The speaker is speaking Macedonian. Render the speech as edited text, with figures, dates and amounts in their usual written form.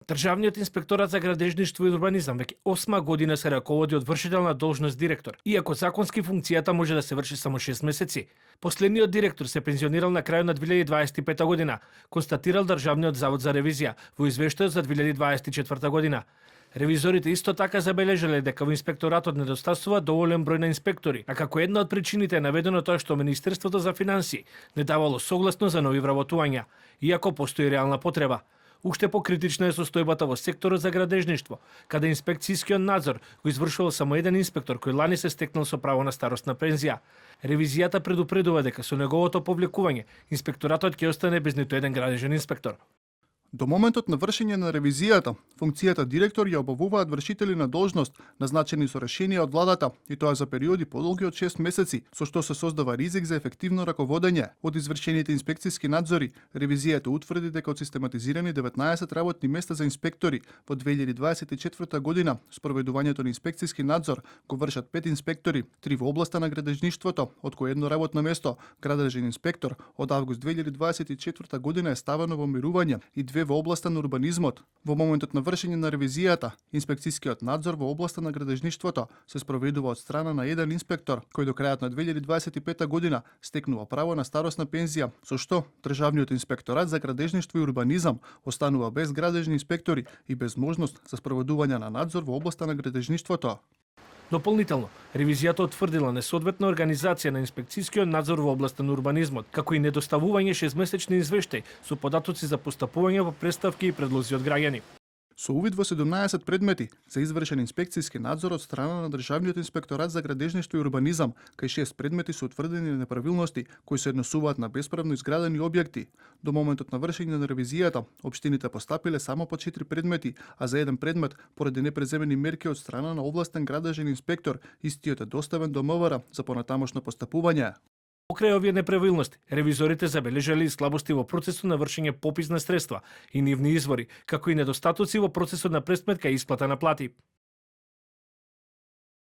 Државниот инспекторат за градежништво и урбанизам веќе 8 година се раководи од вршителна должност директор, иако законски функцијата може да се врши само 6 месеци. Последниот директор се пензионирал на крајот на 2025 година, констатирал Државниот завод за ревизија во извештајот за 2024 година. Ревизорите исто така забележале дека во инспекторатот недостасува доволен број на инспектори, а како една од причините е наведено тоа што Министерството за финансии не давало согласно за нови вработувања, иако постои реална потреба. Уште покритична е состојбата во секторот за градежништво, каде инспекцијскиот надзор го извршувал само еден инспектор кој лани се стекнал со право на старосна пензија. Ревизијата предупредува дека со неговото повлекување инспекторатот ќе остане без ниту еден градежен инспектор. До моментот на вршење на ревизијата, функцијата директор ја обавуваат вршители на должност, назначени со решение од владата, и тоа за периоди подолги од 6 месеци, со што се создава ризик за ефективно раководење. Од извршените инспекцијски надзори, ревизијата утврди дека од систематизирани 19 работни места за инспектори во 2024 година, спроведувањето на инспекцијски надзор го вршат 5 инспектори, 3 во областа на градежништвото, од кој едно работно место, градежен инспектор, од август 2024 година е ставено во мирување и 2 во областа на урбанизмот. Во моментот на вршење на ревизијата, инспекцијскиот надзор во областа на градежништвото се спроведува од страна на еден инспектор, кој до крајот на 2025 година стекнува право на старосна пензија, со што Државниот инспекторат за градежништво и урбанизам останува без градежни инспектори и без можност за спроведување на надзор во областа на градежништвото. Дополнително, ревизијата утврдила несоодветна организација на инспекцијскиот надзор во областа на урбанизмот, како и недоставување 6-месечни извештаи со податоци за постапување во представки и предлози од граѓани. Со увид во 17 предмети за извршен инспекцијски надзор од страна на Државниот инспекторат за градежништво и урбанизам, кај 6 предмети се утврдени неправилности кои се однесуваат на бесправно изградени објекти. До моментот на вршење на ревизијата, општините постапиле само по 4 предмети, а за еден предмет, поради непреземени мерки од страна на овластен градежен инспектор, истиот е доставен до МВР за понатамошно постапување. Покрај овие неправилности, ревизорите забележале и слабости во процесот на вршење попис на средства и нивни извори, како и недостатоци во процесот на пресметка и исплата на плати.